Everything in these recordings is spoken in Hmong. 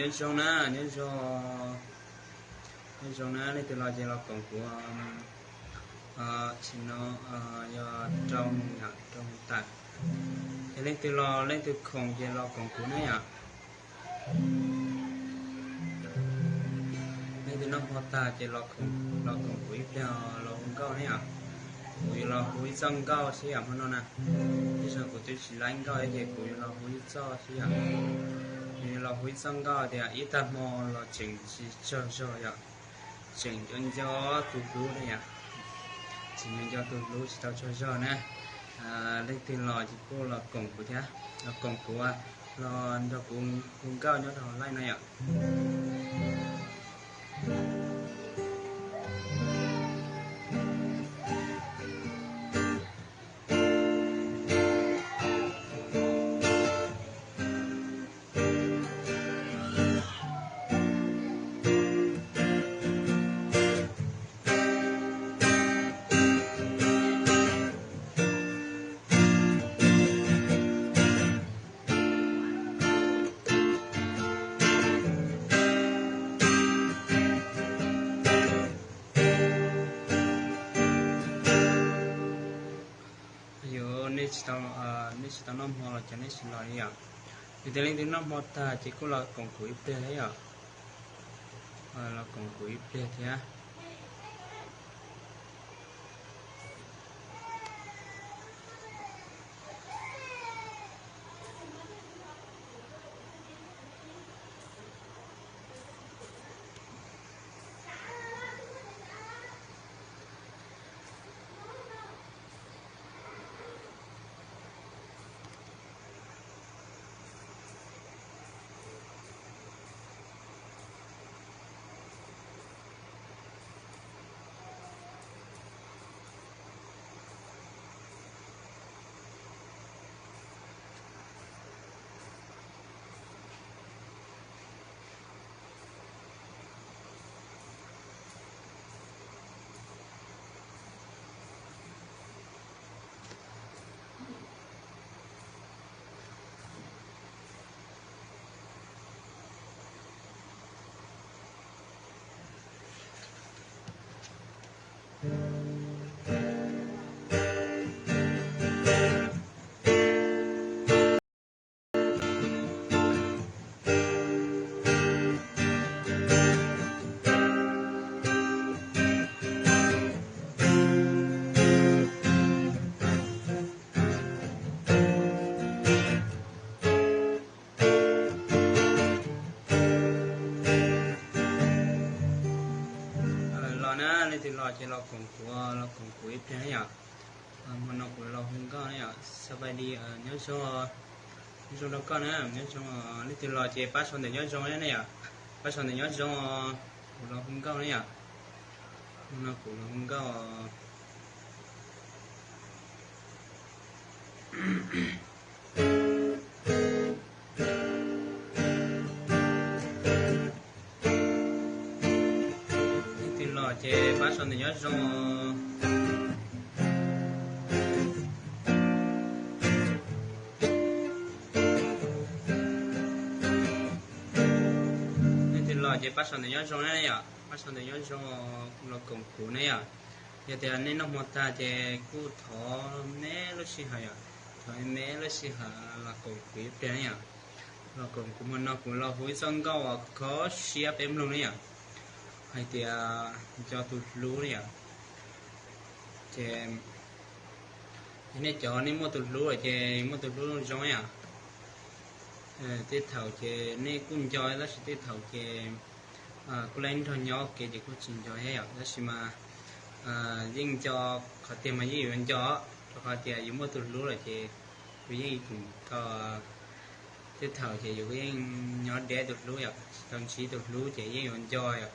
Nyob zoo na, nyob zoo, nyob zoo na, leej twg los ces los koom kuv. Tsis no yog rau moos yom, rau moos tawm. Ces leej twg los leej twg khoom ces los koom kuv ne yom. Leej twg noj hmo tag ces los koom kuv ib pliag los hu nkauj ne yom. Kuv yuav los hu ib txoj nkauj xwb yom hmo no na. Ib zaug kuv twb tsis laib nkauj ces kuv yuav los hu ib txoj xwb yom. Kuv yuav los hu ib txoj nkauj tias ib tag hmo los tseem tsis tsaug zog yom. Tseem nco nco tus hlub ne yom. Tseem nco nco tus hlub tsis tau tsaug zog na. Leej twg los ces kuj los koom kuv thiab, los koom kuv, los nrog kuv hu nkauj nyob rau hauv live no yom. Yog nej tsis tau, nej tsis tau noj hmo los ces nej tsis los li yom. Yog tias leej twg noj hmo tag ces kuj los koom kuv ib pliag thiab yom. Los koom kuv ib pliag thiab. Los na, leej twg los ces los koom kuv, los koom kuv ib pliag na yom. Hmo no kuv los hu nkauj na yom. สบายดี, nyob zoo, nyob zoo rau koj na, nyob zoo. Leej twg los ces pab sau ntawv nyob zoo na yom. Pab sau ntawv nyob zoo, kuv los hu nkauj na yom. Hmo no kuv los hu nkauj. Leej twg los ces pab sau ntawv nyob zoo. Leej twg los ces pab sau ntawv nyob zoo na yom, pab sau ntawv nyob zoo los koom kuv na yom. Yog tias nej noj hmo tag ces kuj thov me lub sij hawm yom, thov me lub sij hawm los koom kuv ib pliag na yom. Los koom kuv, hmo no kuv los hu ib txoj nkauj uas kho siab peb mloog na yom, hais tias nco tus hlub na yom. Ces nej cov nej muaj tus hlub lawm ces muaj tus hlub zoo yom. Tej thaum ces nej kuj nco tab sis tej thaum ces kuj laib nrog nyob kev ces kuj tsis nco thiab yom, tab sis mas yeej nco, qhov tiag mas yeej yuav nco, rau qhov tias yus muaj tus hlub lawm ces yus yeej tseem tau, tej thaum ces yus yeej nyob deb tus hlub yom, tsis tau ntsib tus hlub ces yeej yuav nco yom.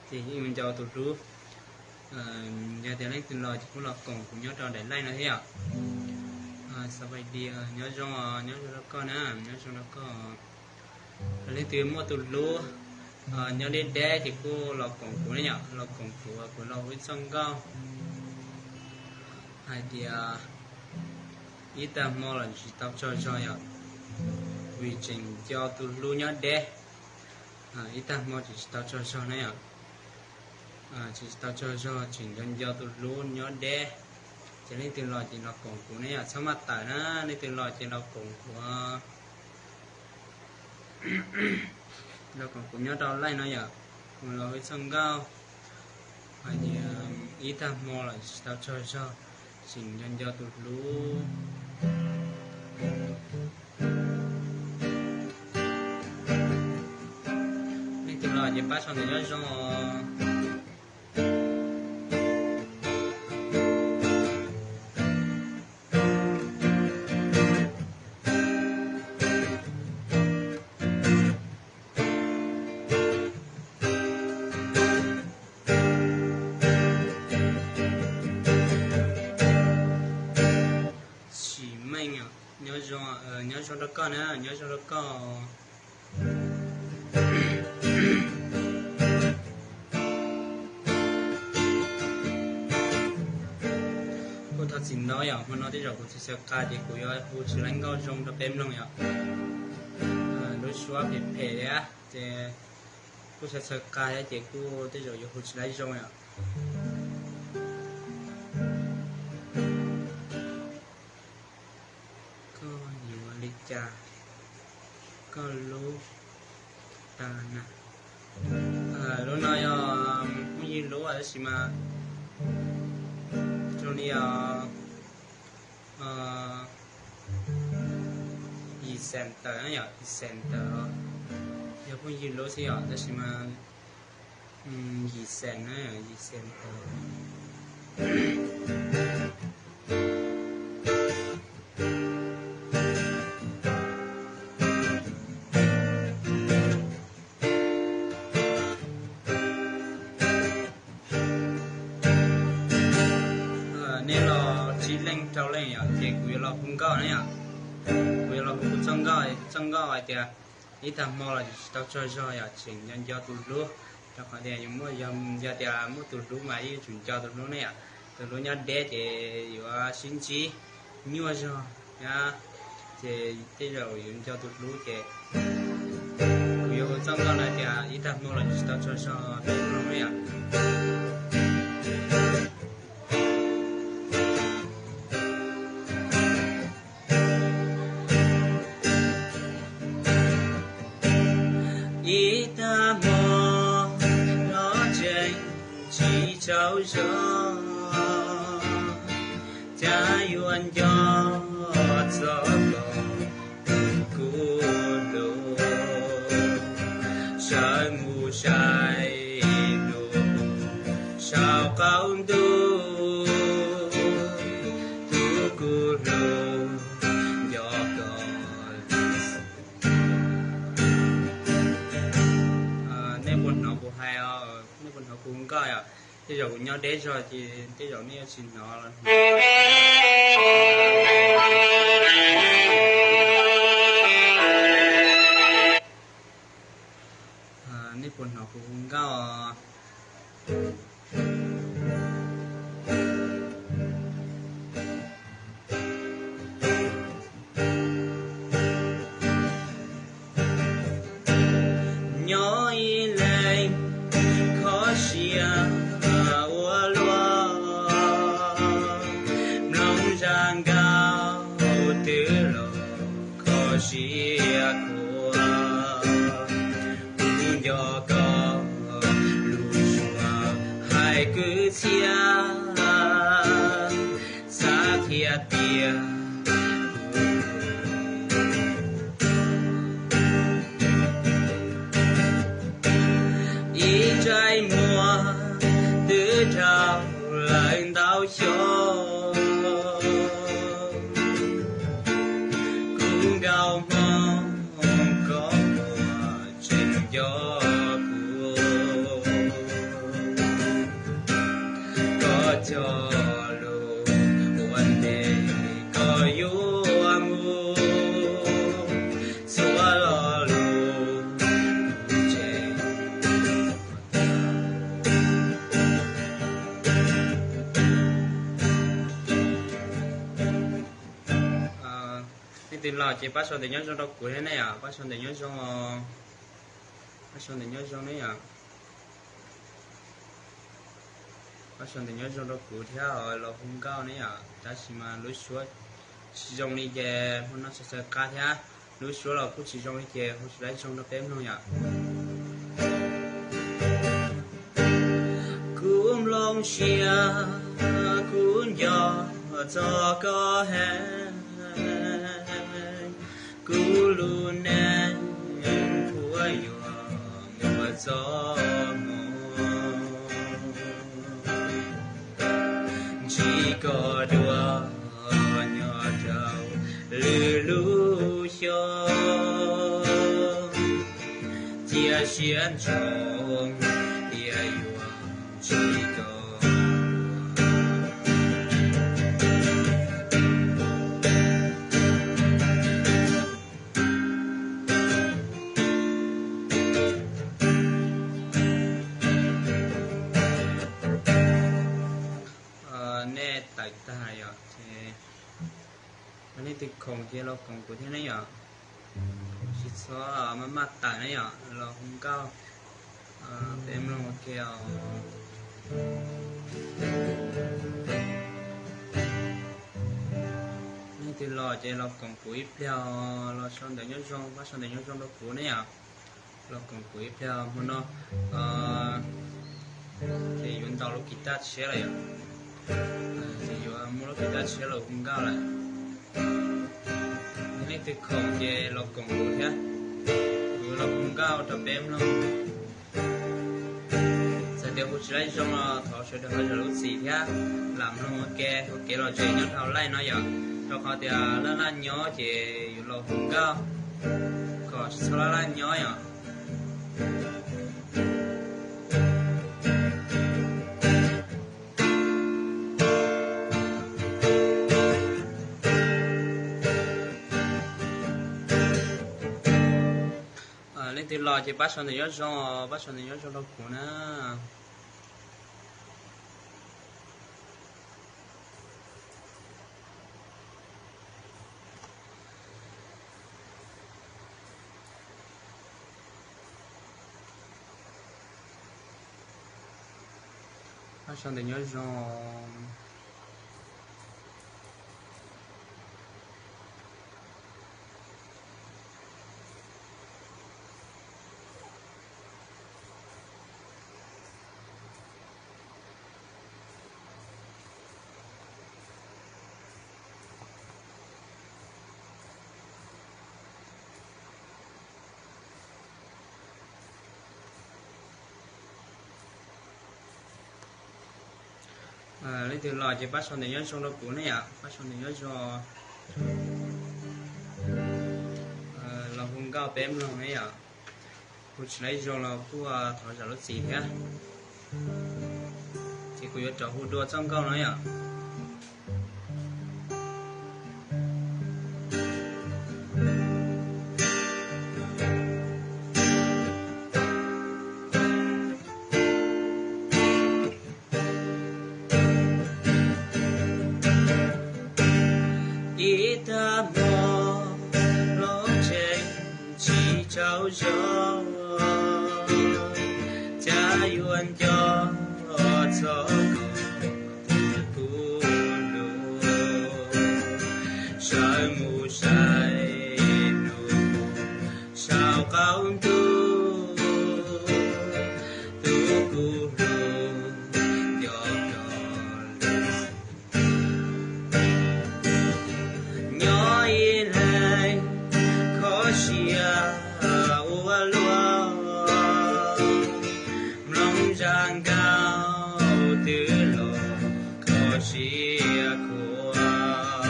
Ces yeej yuav nco tus hlub. Yog tias leej twg los ces kuj los koom kuv nyob rau daim live no thiab yom. สบายดี, nyob zoo, nyob zoo rau koj na, nyob zoo rau koj. Leej twg muaj tus hlub nyob deb deb ces kuj los koom kuv na yom, los koom kuv, kuv los hu ib txoj nkauj hais tias ib tag hmo los tsis tau tsaug zog yom. Vim tseem nco tus hlub nyob deb, ib tag hmo tseem tsis tau tsaug zog na yom. Tseem tsis tau tsaug zog, tseem nco nco tus hlub nyob deb. Ces leej twg los ces los koom kuv ne yom, txhob maj tawm na, leej twg los ces los koom kuv. Los koom kuv nyob rau live no yom, kuv los ua txoj nkauj hais tias ib tag hmo los tsis tau tsaug zog, tseem nco nco tus hlub. Leej twg los ces pab sau ntawv nyob zoo. Tsis meej, nyob zoo, nyob zoo rau koj na, nyob zoo rau koj. Kuj thov txim ntau yom, hmo no tej zaum kuv tsis txhawb qa ces kuv yuav hu tsis tau nkauj zoo rau peb mloog yom. Lub suab phem phem thiab ces kuj tsis txhawb qa thiab ces kuj tej zaum yuav hu tsis tau zoo yom. Koj yuav li cas koj lub tas na? Lub no yog phooj ywg lub tab sis mas zoo li yog Yixen tawm na yom, Yixen tawm, yog phooj ywg lub xwb yom, tab sis mas Yixen na, Yixen tawm. Nej los tsib leej rau leej yom, ces kuv yuav los hu nkauj na yom. Kuv yuav los hu txoj nkauj, txoj nkauj hais tias ib tag hmo los tsis tau tsaug zog yom, tseem nco nco tus hlub. Rau qhov tias yus muaj, yog tias muaj tus hlub mas yeej yuav tsum nco tus hlub ne yom. Tus hlub nyob deb ces yuav sib ntsib nyuaj zog na, ces tej zaum yuav nco tus hlub ces kuv yuav hu txoj nkauj no tias ib tag hmo los tsis tau tsaug zog peb mloog ne yom. Ib tag hmo los tseem tsis tsaug zog, cas yuav nco txog koj tus kuv hlub. Sawv mus saib lub saum qaum ntuj, tus kuv hlub nco koj li xwb. Nej puas hnov kuv hais os? Nej puas hnov kuv hu nkauj os? Tej zaum kuv nyob deb zog ces tej zaum nej yuav tsis hnov los. Nej puas hnov kuv hu nkauj os? Nyob ib leeg kho siab ua luaj, mloog zaj nkauj twb los kho siab khuav. Kuv nco koj lub suab hais kwv txhiaj, xav qhia tias ib ntsais muag twb dhau lawm ntau xyoo. Kuv nkauj hmoob koj puas tseem nco kuv? Koj cog lus ua ntej, koj Leej twg los ces pab sau ntawv nyob zoo rau kuv thiab ne yom, pab sau ntawv nyob zoo, pab sau ntawv nyob zoo ne yom. Pab sau ntawv nyob zoo rau kuv thiab los hu nkauj ne yom, tab sis mas lub suab tsis zoo li ces hmo no sawv sawv qab thiab, lub suab los kuj tsis zoo li ces hu tsis laib zoo rau peb mloog yom. Kuv nplooj siab, kuv nco txog koj heev, kuv lub neej puas yuav muaj txoj hmoov, ntsib koj dua nyob rau lwm lub xyoo, cia siab ntsoov tias yuav ntsib koj. Nej tawm tag yom, ces leej twg khoom ces los koom kuv thiab ne yom. Tsis txhob maj maj tawm ne yom, los hu nkauj peb mloog ua ke os. Leej twg los ces los koom kuv ib pliag, los sau ntawv nyob zoo, pab sau ntawv nyob zoo rau kuv ne yom. Los koom kuv ib pliag hmo no, ces yuav ntaus lub kis taj tshiab lawm yom, ces yuav muab lub kis taj tshiab los hu nkauj lawm. Leej twg khoom ces los koom kuv thiab, kuv yuav los hu nkauj rau peb mloog. Txawm tias hu tsis laib zoo los thov sawv daws ho zam lub txim thiab, lam mloog ua ke ua kev lom zem nyob rau laij no yom, rau qhov tias laj laj nyob ces yuav los hu nkauj kom tsis txhob laj laj nyob yom. Leej twg los ces pab sau ntawv nyob zoo, pab sau ntawv nyob zoo rau kuv na. Pab sau ntawv nyob zoo. Leej twg los ces pab sau ntawv nyob zoo rau kuv ne yom, pab sau ntawv nyob zoo. Los hu nkauj peb mloog ne yom, hu tsis laib zoo los kuj thov zam lub txim thiab. Ces kuv yuav rov hu dua txoj nkauj no yom. Ib tag hmo los tseem tsis tsaug zog, cas yuav nco txog koj tus kub lug, sawv mus saib nug saum qaum ntuj, tus kub lug nco koj lug. Nyob ib leeg kho siab ua luaj, mloog zaj nkauj twb los kho siab khuav.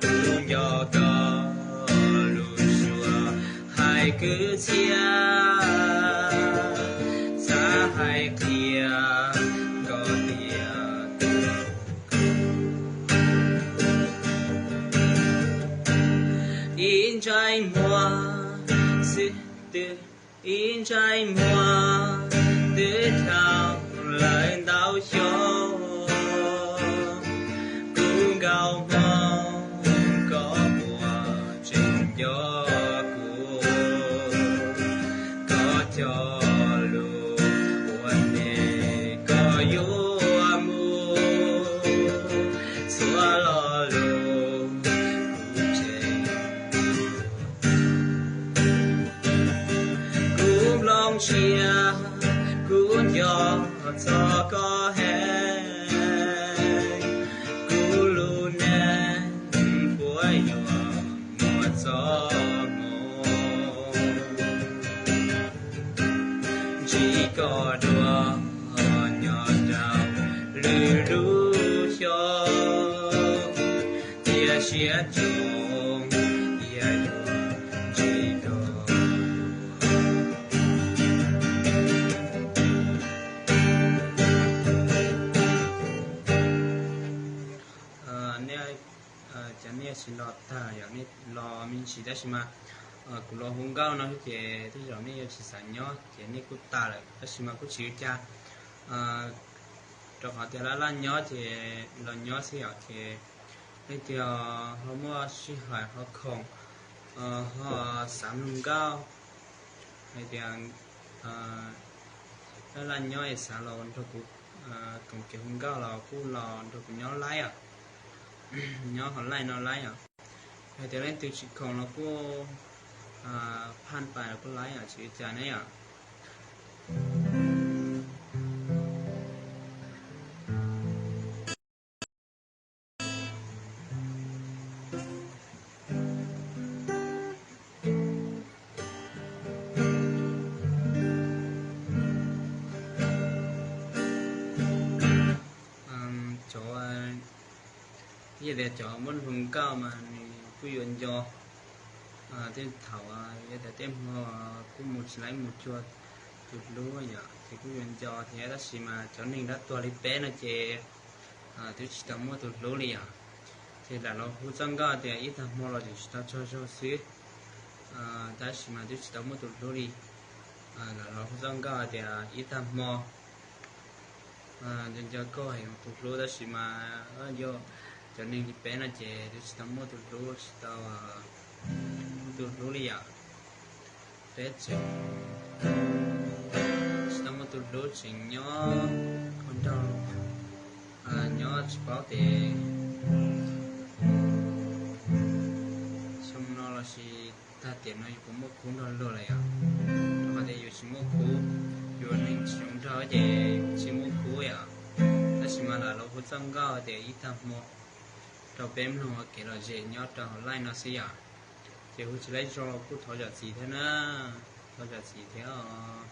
Kuv nco koj lus suav hais kwv txhiaj, xav hais qhia koj tias ib ntsais muag xwb twb, ib ntsais muag twb dhau lawm ntau xyoo. Kuv nkauj hmoob koj puas siab tso, ib yam yuav tsis tau. Nej, cov nej tsis los tag yom, nej los me ntsis tab sis mas kuv los hu nkauj no xwb ces tej zaum nej yuav tsis xav nyob ces nej kuj tas lawm tab sis mas kuj tsis ua cas, rau qhov tias laj laj nyob ces los nyob xwb yom, ces leej twg ho muaj sij hawm ho khoom, ho xav mloog nkauj hais tias laj laj nyob es xav los nrog kuv koom kev hu nkauj los kuj los nrog kuv nyob laib os, nyob hauv laij no laib os. Hais tias leej twg tsis khoom los kuj phaj pais los kuj laib os, tsis ua cas ne yom. Cov, yog tias cov muab hu nkauj mas nws kuj yuav nco, tej thaum yog tias tej hmo kuj mus tsis laib mus cuag tus hlub yom, ces kuj yuav nco thiab tab sis mas cov neeg dab tuag li peb no ces twb tsis tau muaj tus hlub li yom. Ces lam los hu txoj nkauj tias ib tag hmo los tseem tsis tau tsaug zog xwb, tab sis mas twb tsis tau muaj tus hlub li. Lam los hu txoj nkauj tias ib tag hmo nco nco koj heev tus hlub tab sis mas yog cov neeg li peb no ces twb tsis tau muaj tus hlub, tsis tau muaj tus hlub li yom. Peb tseem tsis tau muaj tus hlub tseem nyob ua nraug, nyob tsis paub tias xyoo no lossis tag tiam no yus puas muaj khub nrog luag lawm yom. Rau qhov tias yus tsis muaj khub, yus neeg tsis zoo nraug ces tsis muaj khub yom. Tab sis mas lam los hu txoj nkauj tias ib tag hmo rau peb mloog ua kev lom zem nyob rau hauv laij no xwb yom. Ces hu tsis laib zoo los kuj thov zam txim thiab na, thov zam txim thiab os.